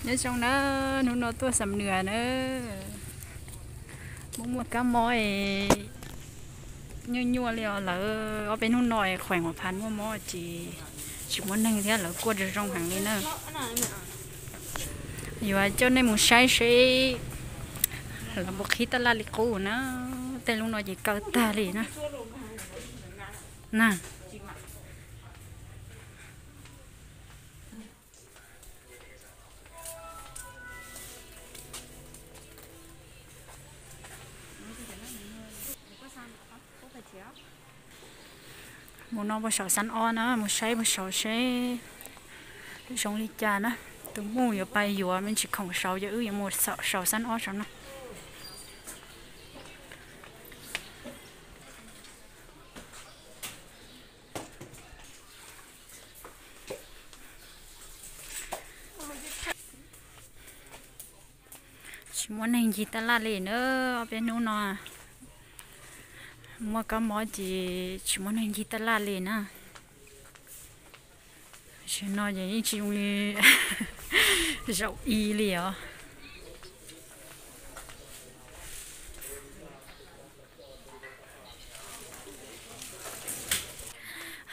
Nyob zoo na, hnub no tuaj Xam Nuas na, muaj muaj kab mob es nyuaj nyuaj li os. Lawv ob peb hnub no es Khuees Huas Phas muaj mob ces tsis muaj neeg thiab, lawv kuaj zoo zoo heev li na. Yuav coj nej mus saib seb lawv puas qhib tab laj li qub na. Tej lub no ces kaw tag li na. Na, mus no puas saum xab ob na, mus saib puas saum seb zoo li cas na. Tus muj yuav pais yuav me ntsis khoom saud, ces wb yuav mus saum xab ob saum no. Tsis muaj neeg ncig tab laj li na, ob peb hnub no muaj kab mob ces tsis muaj neeg ncig tab laj li na. Tam sim no ces yeej tsis zoo li zaum i li os.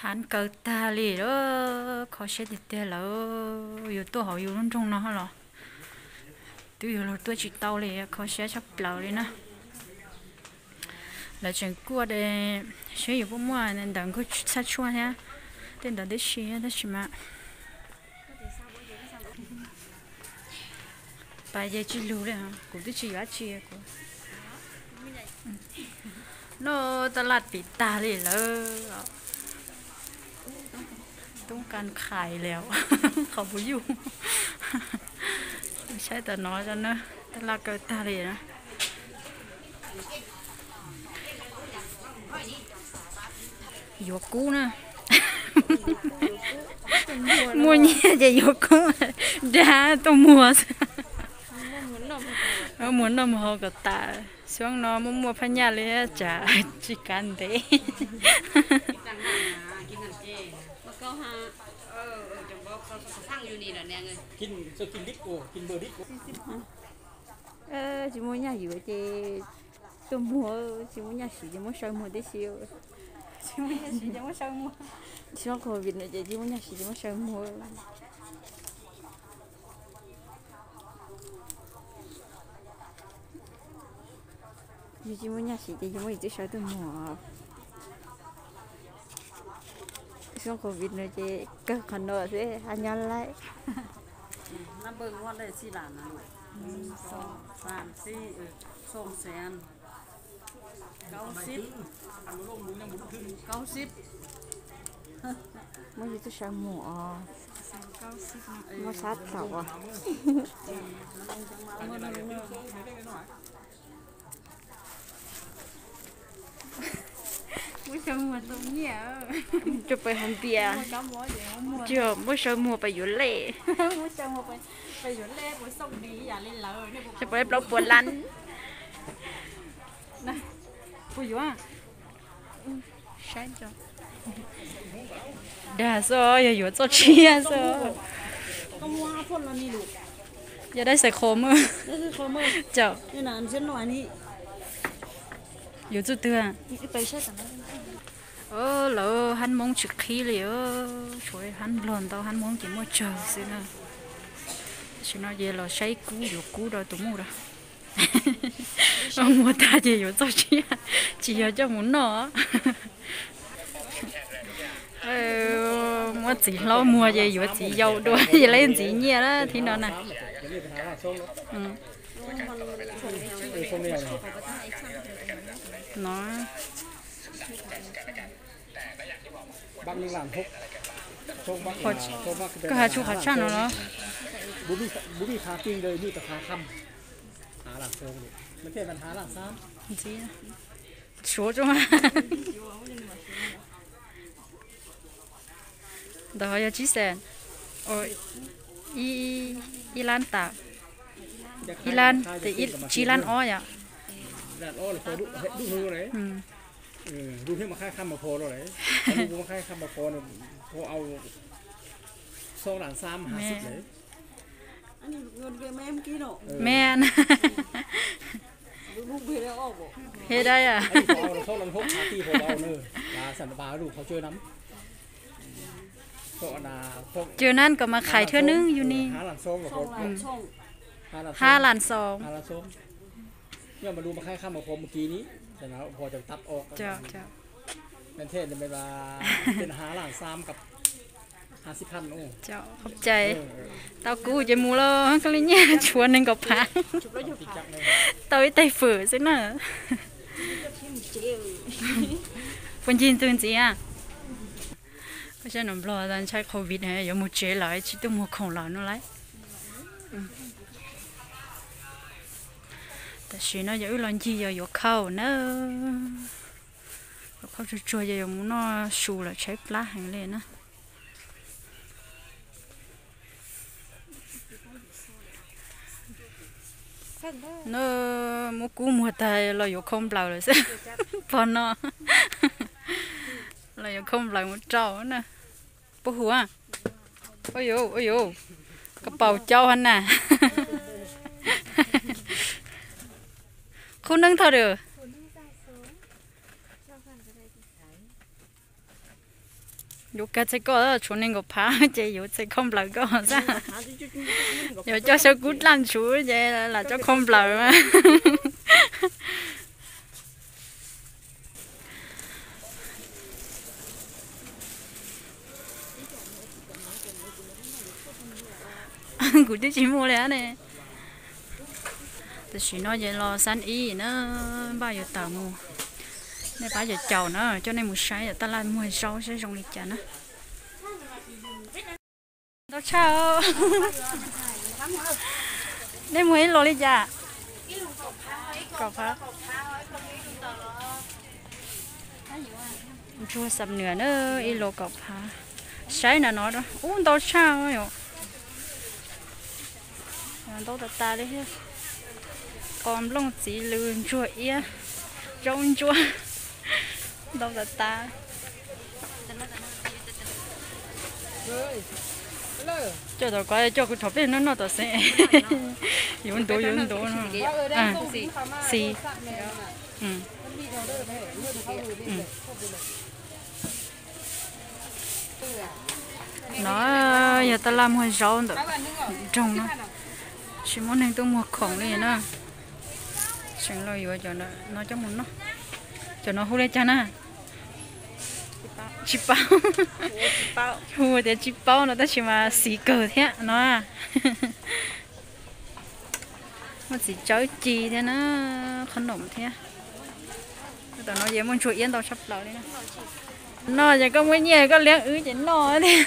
Hab kaw tag li lawm, kho siab tiag tiag lawm. Yus tuaj hauv yus lub nroog no los twb yuav luag tuaj tsis tau li, kho siab tshaj plaws li na. Lawv tseem kuaj de, seb yuav puas muaj ntawv nkauj txhaj tshuaj thiab tej ntawd tib si, tab sis mas pais ces tsis lug li, kuv twb tsis yuav dab tsi kuv. No, tab laj pim tag li lawm. Tub nqaa khais li qhov puas yuj. Saib tam no na, tab laj kaw tag li na. Yuav kub na. Muaj nyiaj ces yuav kub, dag tuaj muag xwb. Muag noj muag haus kom tas, xyoo no muaj muaj phaj nyaj li tsam tsis kav ntev. Tsis muaj nyaj yuav ces tuaj muag, tsis muaj nyaj siv ces muab saw muag tib si. Tsis muaj nyaj siv ces muab saw muag. Xyoo covid no ces tsis muaj nyaj siv ces muab saw muag. Yus tsis muaj nyaj siv ces yus muab yus twb saw tuaj muag. Xyoo covid no ces kawg qhov no xwb, hab nyob laib. Muab yus twb saw muag os. Muab sab thaum os. Muab saw muag tau nyiaj. Rau pais haus npias. Tsis, muab saw muag pais yuav lej. Pais plaub puas lab. Saib, dag xwb, yog yuav txoj tshiab xwb. Yog dab xais qhos mas, cam, yuav txuj twg? Lawv hab Hmoob tsis qhib li, tshuav hab Nplog ntau, hab Hmoob ces muaj tsawg xwb na. Tam sim no ces los saib kub, yuav kub rau tus muj rau. Muag tag ces yuav txoj tshiab, tsis yog coj mus noj. Muab txiv hlob muag ces yuav txiv yau dua, yog leej txiv nyiaj na thib no na. No, koj has tshua qhov tshaj no los? Ntxiv, suav tso. Ntawd yog tsib xees, ib lab tas, ib lab, tsib lab ob yom. Mej, hej dab a. Cov nan kom mas khais thwb neb yus ni. Hab las xoos. Qhov cai, tau kuv ces mus los koj li nyiaj tshuav nees nkaum phav, tau ib tais fawm xwb na. Puas ncig ntxwg ntxiv a? Koj saib nws nplog ntshai covid yuav mus tsev lawm tsis tuaj muag khoom lawm no lauj. Tam sim no yog wb los ncig yog yuav khau na. Yuav khau tsuag tsuag ces yuav mus noj su lawm tshaib plab heev li na. Na, muab kub muag tag los yuav khau nplaws lawm xwb. Pog no los yuav khau nplaws mus rau na. Puas huv? Ua yuv, ua yuv, koj paus caub hab na. Khub neeb thoj dws. Yuav kag txhais koj tshuav nees nkaum phav ces yuav txhais khau nplaws koj xwb. Yuav coj xyaw kub dlaj ntshuv ces lam coj khau nplaws mas. Kuv twb tsis muaj li ne. Tam sim no ces los xab ib na, npaj yuav tawm mus. Nej pab caum caum na, coj nej mus saib yog taj laj muag zaub saib zoo li cas na. Ntau tshaj. Nej muag ib los li cas? Kaum phav. Ntsuag xam nws na, ib los kaum phav. Saib na no, ub, ntau tshaj yom. Ntau tas tas li thiab. Qos nplooj txiv lws ntsuag iab, zaub ntsuab, ntau tas tas. Coj tom ko coj kuv thaum peb noj noj tom xeeb. Yuav ntuav yuav ntuav no. Xis. No yog taj laj muag zaub ntawm nroog no, tsis muaj neeg tuaj muag khoom li na. Tseem los yuav cov no coj mus noj. Cov no hu li cas na? Tsis paub. Hu tias tsis paub no tab sis mas xis kawg thiab no. Muaj txiv tsawb ci thiab na, qhob noom thiab. Tam no ces muaj ntsuag iab ntau tshaj plaws li na. No ces koj muaj nyiaj koj liab wb ces noj thiab.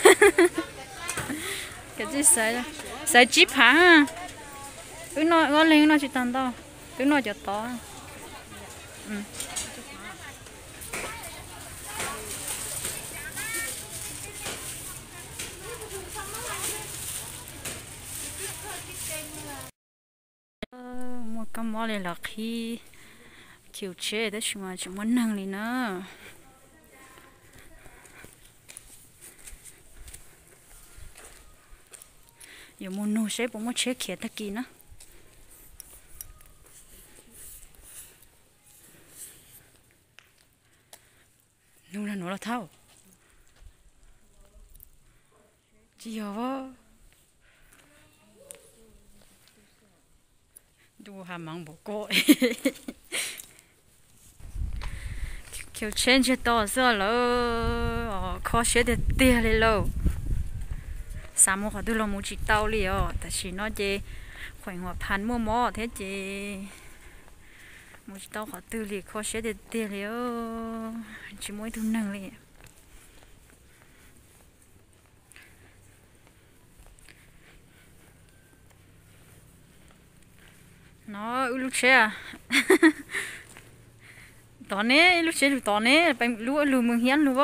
Xaiv tsib phav. Wb noj ob leeg noj tsis tag ntau, twb noj cov tod. Muaj kab mob li los qhib khiv tsheb tab sis mas tsis muaj neeg li na. Yuav mus nug seb puas muaj tsheb khiav tag kis na. Nug los nuav los thauj. Tsis yog. Ntuj ha mav npaum ko. Khiav tsheb ntsiag to xwb lawm, kho siab tiag tiag li lauj. Xav mus qhov twg los mus tsis tau li os, tam sim no ces khueem huam phas muaj mob thiab ces mus tsis tau qhov twg li, kho siab tiag tiag li, tsis muaj ib tug neeg li. No wb lub tsheb, tod ne, ib lub tsheb lug tod ne, lub lug Moos Hiab lug.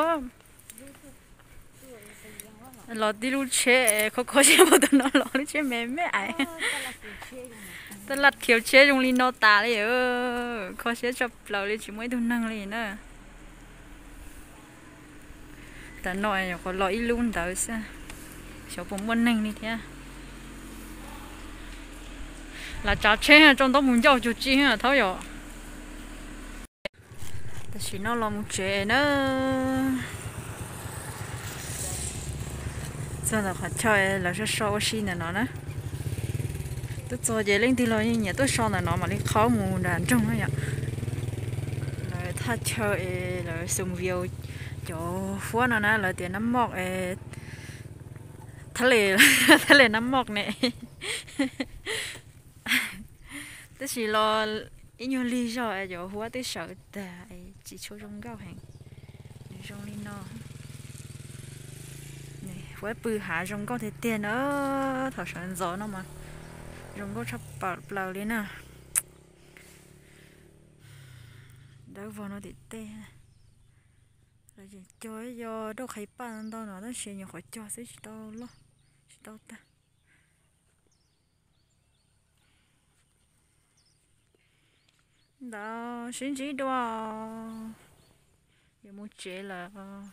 Los tib lub tsheb, kho kho siab puag tom no los lub tsheb me me ais. Taj laj khiav tsheb zoo li no tas li, kho siab tshaj plaws li, tsis muaj ib tug neeg li na. Tam no nyuam qhuav los ib lub ntawd xwb, xyov puas muaj neeg li thiab. Lam tsav tsheb tso ntaub mus ncauj cuag tsi thaub yom. Tam sim no los mus tsev na. Txog ntawm qhov chaw lawv so so ua si ntawm no na. Twb txog ces leej twg los nyiam tuaj so ntawm no mam li qhov mus nram nroog na yom. Lawv thaj chaw es lawv xum vias cov huab no na lawv tias nab moj es thab le, thab le nab moj ne. Tab sis los ib nyuag lig zog es cov huab twb sawv tag es tsis tshua zoo nkauj heev. Zoo li no. Huab pw hav zoo nkauj tiag tiag na. Thaum sawv ntxov no mas zoo nkauj tshaj plaws li na. Dawb vog no tim tej. Lawv tseem cog ib co dauj qhaiv paj ntau no tab sis nyuam qhuav cog xwb tsis tau loj, tsis tau tag. Ntawd sib ntsib dua, yuav mus tsev lawm.